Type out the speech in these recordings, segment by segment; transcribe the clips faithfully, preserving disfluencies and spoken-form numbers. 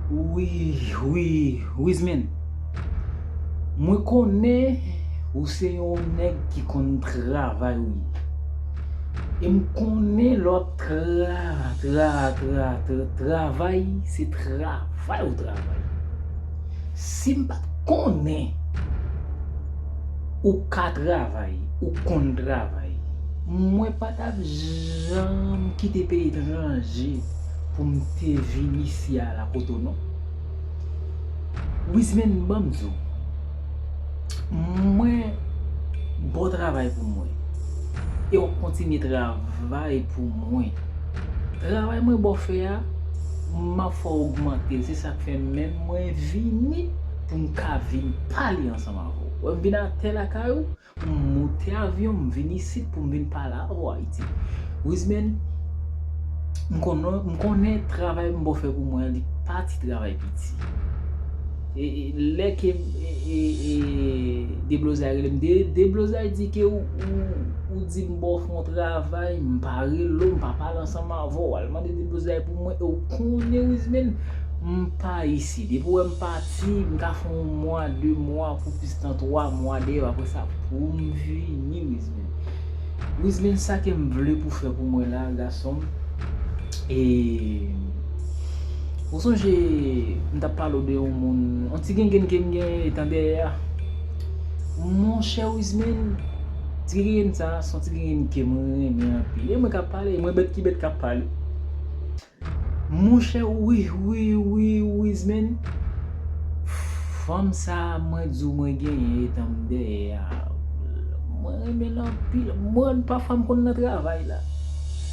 Wi, wi, Wizmen. Mwen konnen ou se yon nèg ki konn travay, wi. E m konnen lè w ap tra, tra, tra, tra, travay, se travay ou travay. Si m pa t konnen ou ka travay, ou konn travay, mwen pa t ap janm kite peyi etranje pou m te vin isi a la kote w non. Wizmen, ban m di w, mwen ba w travay pou mwen. E w ap kontinye travay pou mwen. Travay mwen ba w fè a, m ap fè w ogmante l. Se sa k fè menm mwen vini pou m ka vin pale ansanm avè w. Wè m vin atè lakay ou, m moute avyon, m vin isit pou m vin pale avè w Ayiti. Wizmen, m konnen, m konnen travay m ba w fè pou mwen an, li pa ti travay piti. E, e, lè ke e, e, e, Deblozay rele m, De, Deblozay di ke ou, ou, ou di m ba w fè yon travay, m pa rele w, m pa pale ansanm avè w, al mande Deblozay pou mwen, e w konnen Wizmen, m pa isi. Depi w wè m pati, m ka fè yon mwa, de mwa, pou plis tan twa mwa deyò, apre sa, pou m vini, Wizmen. Wizmen, sa ke m vle pou fè pou mwen la, gason m, e, ou sonje, m t ap pale w de yon moun, yon ti gengenn ke m genyen tan dèyè a. Monchè Wizmen, ti gengenn sa, se yon ti gengenn ke mwen renmen anpil. E mwen k ap pale, e mwen bèt ki bèt k ap pale. Monchè, wi, wi, wi, Wizmen. Fanm sa a mwen di w mwen genyen etan m dèyè a. Mwen renmen l anpil. Mwen, pafwa m konn nan travay la.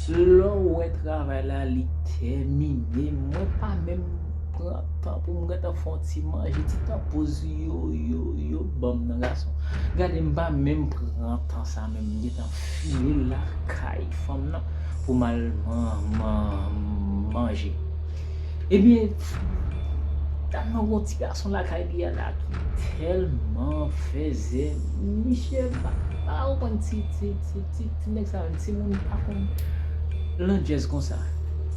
Lè w wè travay la, li tèmine. Mwen pa menm pran tan pou m gentan fè yon ti manje, ti tan poz yo, yo, yo ban m nan gason. Gade, m pa menm pran tan sa menm, m gentan file lakay fanm nan pou m al man, man, manje. Ebyen, dam nan gon ti gason lakay li a la ki tèlman fèzè. Misye pa, pa konprann ti, ti, ti, ti, ti nèg sa menm, timoun pa konn landjèz konsa.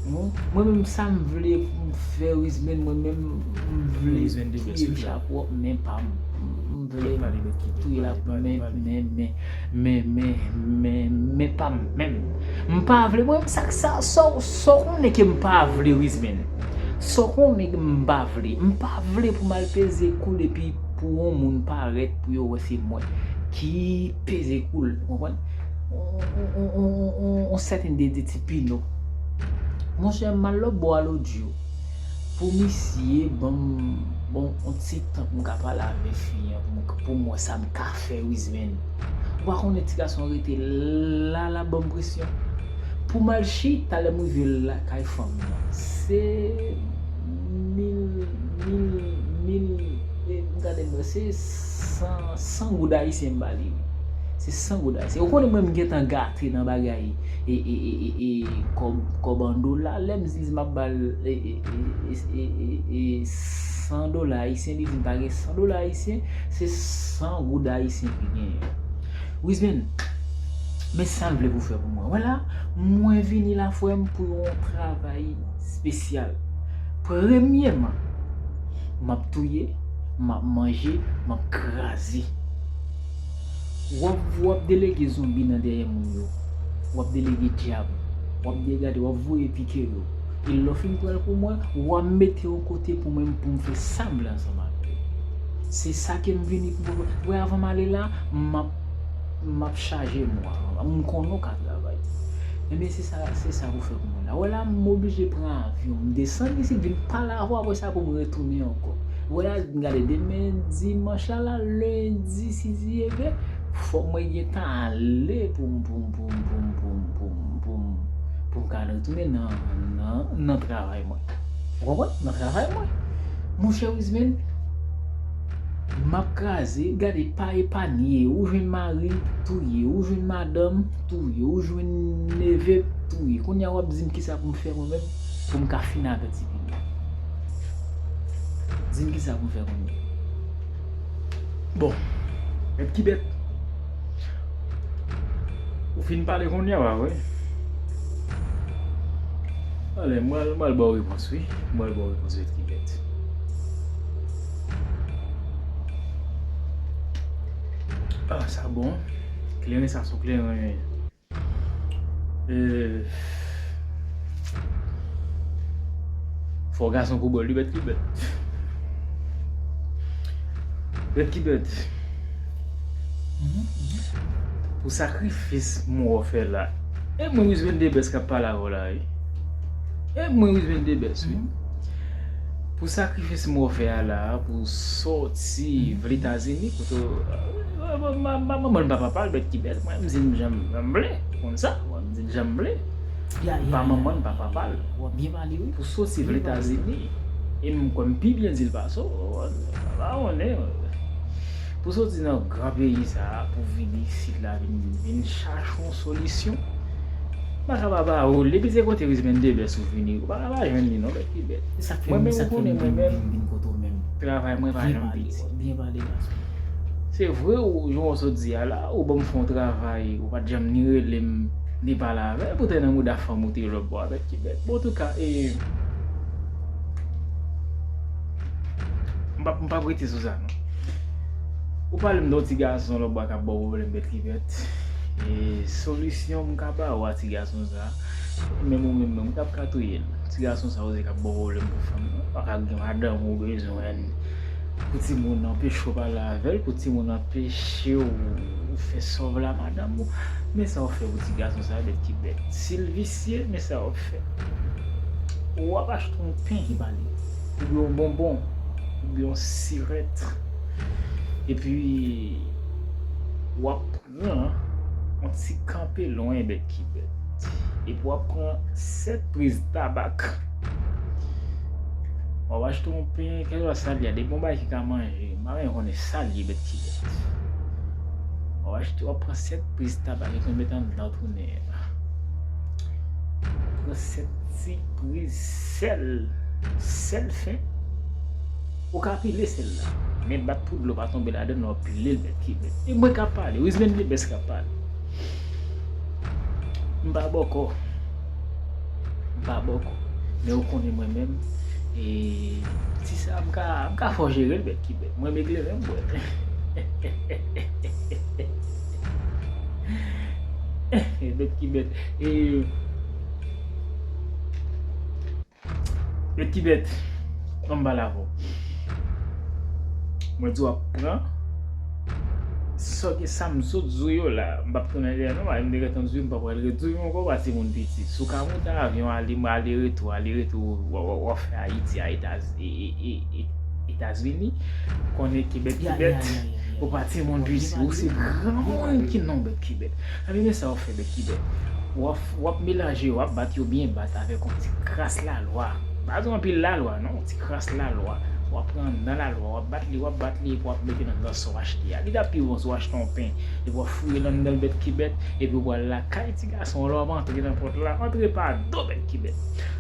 Bon, mwen menm sa m vle pou m fè Wizmen, mwen menm m vle touye Michapwòp, men pa m. M vle touye la pou men, men, men, men, men, men, men pa m menm. M pa vle, mwen, sa, sa, sa, sa w konnen ke m pa vle, Wizmen. Sa w konnen ke m pa vle. M pa vle pou m al peze koul epi pou yon moun parèt pou yo wè se mwen ki peze koul, ou konprann? On, on, on, on, on, on sèten de, de ti pino. Monchè, m al lòtbò a lòt jou. Pou misye ban m, bon, yon ti tan pou m ka pale avè fi an, pou m, pou m wè sa m ka fè, Wizmen. Ou pa konnen ti gason rete la, la ban m presyon. Pou m al chita, lè m rive lakay fanm nan, se mil, mil, mil, e, gade m wè, se san, san goud ayisyen m ba li, wi. Se san goud ayisyen. Ou konnen mwen, m gentan gate nan bagay e, e, e, e, e, kòb, kòb an dola. Lè m di m ap ba l, e, e, e, e, e, e, e, san dola ayisyen, li di m pa gen san dola ayisyen, se san goud ayisyen ki genyen. Wizmen, men sa m vle pou fè pou mwen. Wè la, mwen vini la, frè m, pou yon travay espesyal. Premyèman, m ap touye, m ap manje, m ap kraze. W ap, w ap delege zonbi nan dèyè moun yo. W ap delege dyab. W ap degade, w ap voye pike yo. E lè w fin pran l pou mwen, w ap mete yon kote pou mwen pou m fè sa m vle ansanm avè w. Se sa ke m vini pou mwen. Wè, avan m ale la, m ap, m ap chaje mwen. M konnen w ka travay. Ebyen, se sa, se sa pou fè pou mwen la. Wè la, m oblije pran avyon. M desann isit, vin pale avè w, apre sa pou m retounen ankò. Wè la, gade, demen dimanch la, la, lendi, si Dye vle, fòk mwen gentan ale pou m, pou m, pou m, pou m, pou m, pou m, pou m, pou m, pou m ka retounen nan, nan, nan travay mwen. Ou konprann? Nan travay mwen. Monchè Wizmen, m ap kraze, gade, pa epanye, ou jwenn mari, touye, ou jwenn madanm, touye, ou jwenn neve, touye. Kounye a w ap di m kisa pou m fè mwen menm, pou m ka fin avè ti pitit. Di m kisa pou m fè kounye a. Bon, mèt ki bèt. Ou fin pale kounye a, pa vre? Alè, mwen al, mwen al ba w repons, wi. Mwen al ba w repons, Bèt Kibèt. Ah, sa bon. Kleren sa, se yon kleren. Euh, fò gason pou bò l, wi, Bèt Kibèt. Bèt Kibèt. Pou sakrifis m wè w fè la. E mwen, Wisben Debès k ap pale avè w la, wi. E mwen, Wisben Debès, wi. Pou sakrifis m wè w fè a la, pou sòti Vletazini, kote w, m pa manman n, m pa papa l, Bèt Kibèt. Mwen, m di l jan m vle. Ou konn sa? Mwen, m di l jan m vle. M pa manman n, m pa papa l. Pou sòti Vletazini. E m kwè m pi byen di l pase w. Pa konnen. Pou sòti nan gran peyi sa a, pou vin isit la, vin, vin chache yon solisyon. M pa ka pa ba ou l. Depi se kote Wisben Debès ou vini, ou pa ka pa jwenn li non, Bèt Kibèt. Mwen menm, ou konnen mwen menm, travay mwen pa janm piti. Se vre, ou, jan w sot di a la, ou ban m fè yon travay, ou pa t janm ni rele m, ni pale avè m, poutèt nan mouda fanm ou te lòt bò a, Bèt Kibèt. Bon, antouka, e, m p ap, m p ap rete sou sa, non. Ou pale m de yon ti gason lòt bò a k ap ba w pwoblèm, Bèt Kibèt. E solisyon m ka ba ou a ti gason sa, menm ou menm, menm, ou t ap ka touye l. Ti gason sa, ou se k ap ba w pwoblèm pou fanm nan. Pa ka gen madanm ou bezwen pou timoun anpeche w pale avè l, pou timoun anpeche w fè sa w vle a madanm ou. Men sa w fè pou ti gason sa, Bèt Kibèt. Si l visye, men sa w fè. W ap achte yon pen, oubyen yon bonbon, oubyen yon sirèt. Epi, w ap pran yon ti kanpe lwen, Bèt Kibèt. Epi w ap pran sèt priz tabak. W ap achte yon pen, kèlkeswa sa l ye a, depi yon bagay ki ka manje, m pa menm konnen sa l ye, Bèt Kibèt. W ap achte, w ap pran sèt priz tabak, epi w met anndan tounen an. W ap pran sèt ti priz sèl, sèl fen. Ou ka pile sèl la, men bat pou dlo pa tonbe ladann, w ap pile l, Bèt Kibèt. E mwen k ap pale, Wisben Debès k ap pale. M pa bòkò. M pa bòkò. Men ou konnen mwen menm, e, ti sa, m ka, m ka fè w jere l, Bèt Kibèt. Mwen m eklere m, bwè. Bèt Kibèt. E, Bèt Kibèt, ban m pale avè w. Mwen di w ap pran sa ke sa m sot di w yo la. M p ap tounen dèyè non, m te gentan di w, m pa pral redi w ankò, pa timoun piti. Si w ka monte avyon ale, ale retou, ale retou, w, w, w ap fè Ayiti a Etaz-, e, e, e, e, Etazini, konnen ke Bèt Kibèt, ou pa timoun piti, ou se granmoun ki non, Bèt Kibèt. Ebyen, men sa w ap fè, Bèt Kibèt. W ap, w ap melanje yo, w ap bat yo byen bat avèk yon ti kras lalwa. Pa di w anpil lalwa, non, yon ti kras lalwa. W ap pran anndan lalwa, w ap bat li, w ap bat li, epi w ap mete l anndan sa w achte a. Li t ap pi bon si w achte yon pen, epi w ap fouye l anndan l, Bèt Kibèt, epi w pral lakay ti gason an, lè w ap antre nan pòt la, antre pa do, Bèt Kibèt.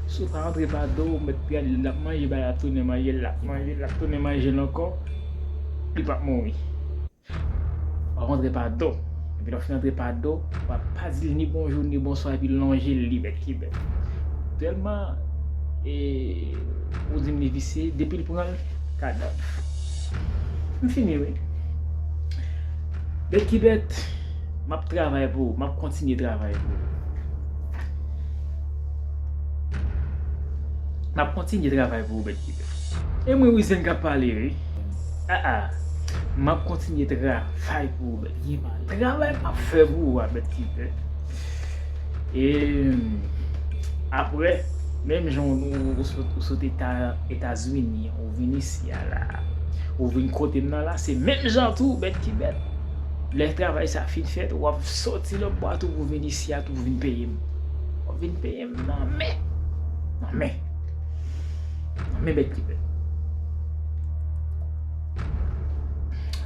Si w pa antre pa do, ou mèt prale, l ap manje, bagay la ap tounen manje, l ap manje, l ap tounen manje l ankò, li p ap mouri. W ap antre pa do. Epi lè w fin antre pa do, w ap pa di l ni bonjou, ni bonswa, epi lonje l li, Bèt Kibèt. Tèlman, e, ou di m li visye, depi l pran l, kadav. M fini, wi. Bèt Kibèt, m ap travay pou ou, m ap kontinye travay pou ou. M ap kontinye travay pou ou, Bèt Kibèt. E mwen, Wisben k ap pale, wi. A, a. M ap kontinye travay pou ou, Bèt Kibèt. Travay m ap fè pou ou a, Bèt Kibèt. E, apre, menm jan ou, ou, ou sot, ou sot Eta-, Etazini, ou vin isi a la, ou vin kote m nan la, se menm jan tou, Bèt Kibèt. Lè travay sa fin fèt, w ap sòti lòt bò a tou pou vin isi a tou pou vin peye m. W ap vin peye m nan men. Nan men. Nan men, Bèt Kibèt.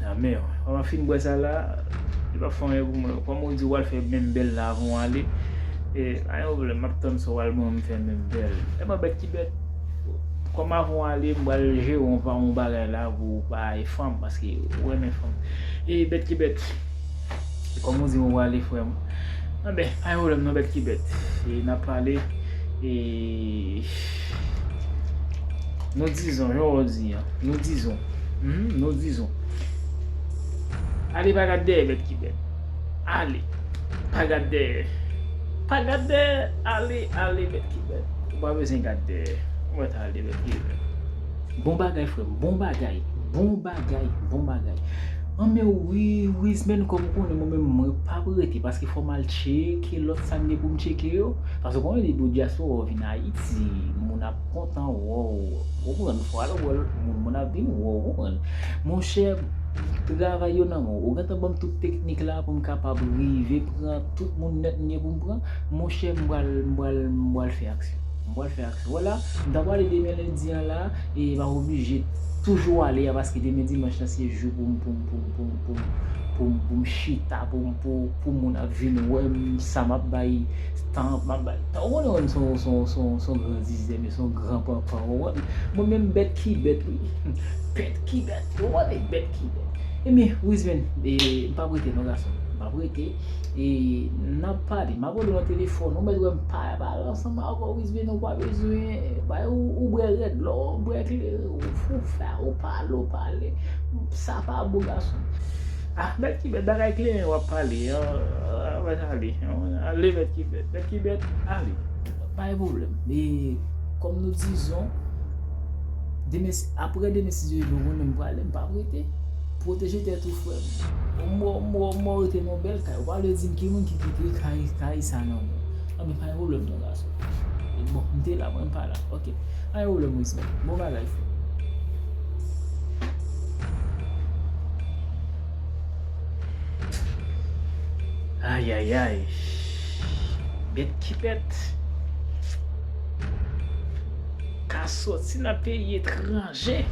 Nan men, w ap fin bwè sa la, li p ap fè anyen pou mwen. Kòm ou di w al fè menm bèl la avan w ale, e, pa gen pwoblèm, m ap tann sa w al ban m fè menm bèl. Ebyen, Bèt Kibèt, kòm avan w ale, m pral jere yon pa yon bagay la pou w pa e fanm, paske ou renmen fanm. E, Bèt Kibèt, kòm ou di m ou prale, frè m. Anben, pa gen pwoblèm non, Bèt Kibèt. E n ap pale. E, nou dizon, jan w di an. Nou dizon. Mhm, nou dizon. Ale pa gad dèyè, bèt ki bèt. Ale. Pa gad dèyè. Pa gad dèyè. Ale, ale, bèt ki bèt. Ou pa bezwen gad dèyè. Ou mèt ale, bèt ki bèt. Bon bagay, frè m. Bon bagay. Bon bagay. Bon bagay. Anmè wi, Wisman, kòm ou konnen, mwen menm, mwen p ap rete, paske fò m al tcheke lòt sa m gen pou m tcheke yo. Paske w konnen, depi w dyaspora, w vin Ayiti, moun ap kontan wè w, ou konprann, fò al wè l, moun, moun ap vin wè w, ou konprann. Monchè, travay yo nan men w. Ou gentan ban m tout teknik la pou m kapab rive pran tout moun nèt m gen pou m pran. Monchè, m pral, m pral, m pral fè aksyon. M pral fè aksyon. Vwala, m ta pwale demen lendi an la, e m ap oblije toujou ale a, paske demen dimanch lan se jou pou m, pou m, pou m, pou m, pou m, pou m, pou m, pou m chita, pou m, pou, pou moun ap vin wè m, sa m ap bay tan, m ap bay tan. Ou konnen wè m se yon, se yon, se yon, se yon gran zizè, men se yon gran panpan, ou konprann? Mwen menm bèt ki bèt, wi. Bèt ki bèt, ou konnen bèt ki bèt. Ebyen, Wisman, e, m p ap rete non, gason. M p ap rete. E, n ap pale. M ap rele w nan telefòn. Ou mèt wè m pa pale ansanm avè w, Wisman, ou pa bezwen. Bay ou, ou bwè rèd, lè w bwè kleren, ou, ou fè, ou pale, ou pale. Sa pa bon, gason. Ah, bèt ki bèt, bagay kleren w ap pale, an, an, mèt ale. Ale, bèt ki bèt. Bèt ki bèt, ale. Pa gen pwoblèm. E, kòm nou dizon, demen, apre demen, si Dye vle, ou konnen m prale, m p ap rete. Pwoteje tèt ou, frè m. Ou mò, mò, mò rete nan bèl kay. Ou pa vle di m ki moun ki kite kay, kay sa nan men w. Anben, pa gen pwoblèm non, gason. E bon, m te la, mwen m pa la. Ok. Pa gen pwoblèm, Wisman. Bon bagay, frè m. Ayayay. Bèt ki bèt. Ka soti nan peyi etranje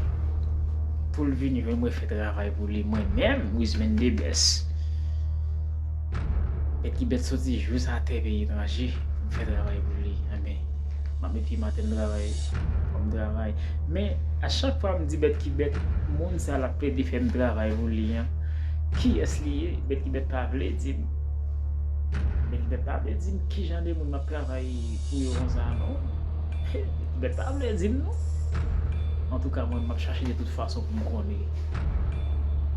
pou l vin jwenn mwen fè travay pou li, mwen menm, Wisman Debès. Bèt ki bèt soti jis atè peyi etranje pou m fè travay pou li. Anben, m ap met pye m atè, m travay, m travay. Men, a chak fwa m di bèt ki bèt, moun sa l ap plede fè m travay pou li an, kiyès li ye? Bèt ki bèt pa vle di m. Bèt ki bèt pa vle di m ki jan de moun m ap travay pou yo konsa, non. Bèt ki bèt pa vle di m, non. Antouka, mwen, m ap chache de tout fason pou m konnen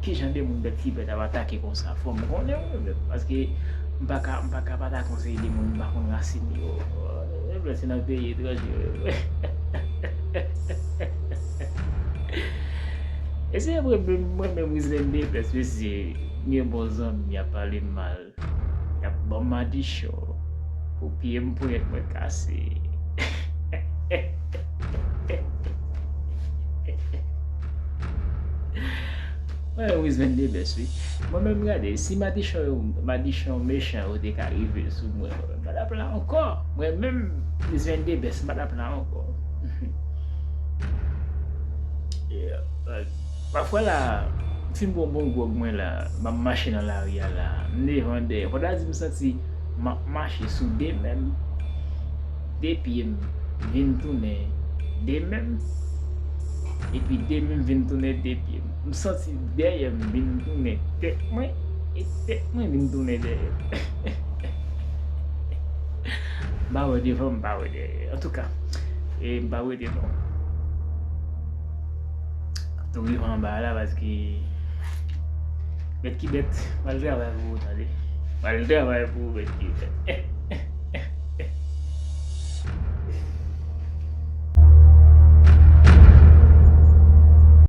ki jan de moun bèt ki bèt ap atake konsa. Fò m konnen, wi, paske m pa ka, m pa ka pa ta konseye de moun m pa konn rasin yo. Epi se nan peyi etranje. E se vre, mwen menm, Wisman Debès, mesye, m gen bon zanmi, y ap pale m mal. Y ap ban m madichon. Pou pye m, ponyèt mwen kase. Mwen, Wisman Debès, wi. Mwen menm, gade, si madichon yo, madichon mechan yo te ka rive sou mwen, mwen menm, m pa t ap la ankò. Mwen menm, Wisman Debès, m pa t ap la ankò. Yeah, but pafwa la, m fin pran bon gwòg mwen la, m ap mache nan lari a la, m devan dèyè. Fò ta di m santi m ap mache sou de men m, de pye m vin tounen de men m, epi de men m vin tounen de pye m. M santi dèyè m vin tounen tèt mwen, e tèt mwen vin tounen dèyè m. M pa wè devan, m pa wè dèyè. Antouka, e m pa wete non. Tou rive anba la paske bèt ki bèt, m al travay pou ou, tande. M al travay pou ou, bèt ki bèt.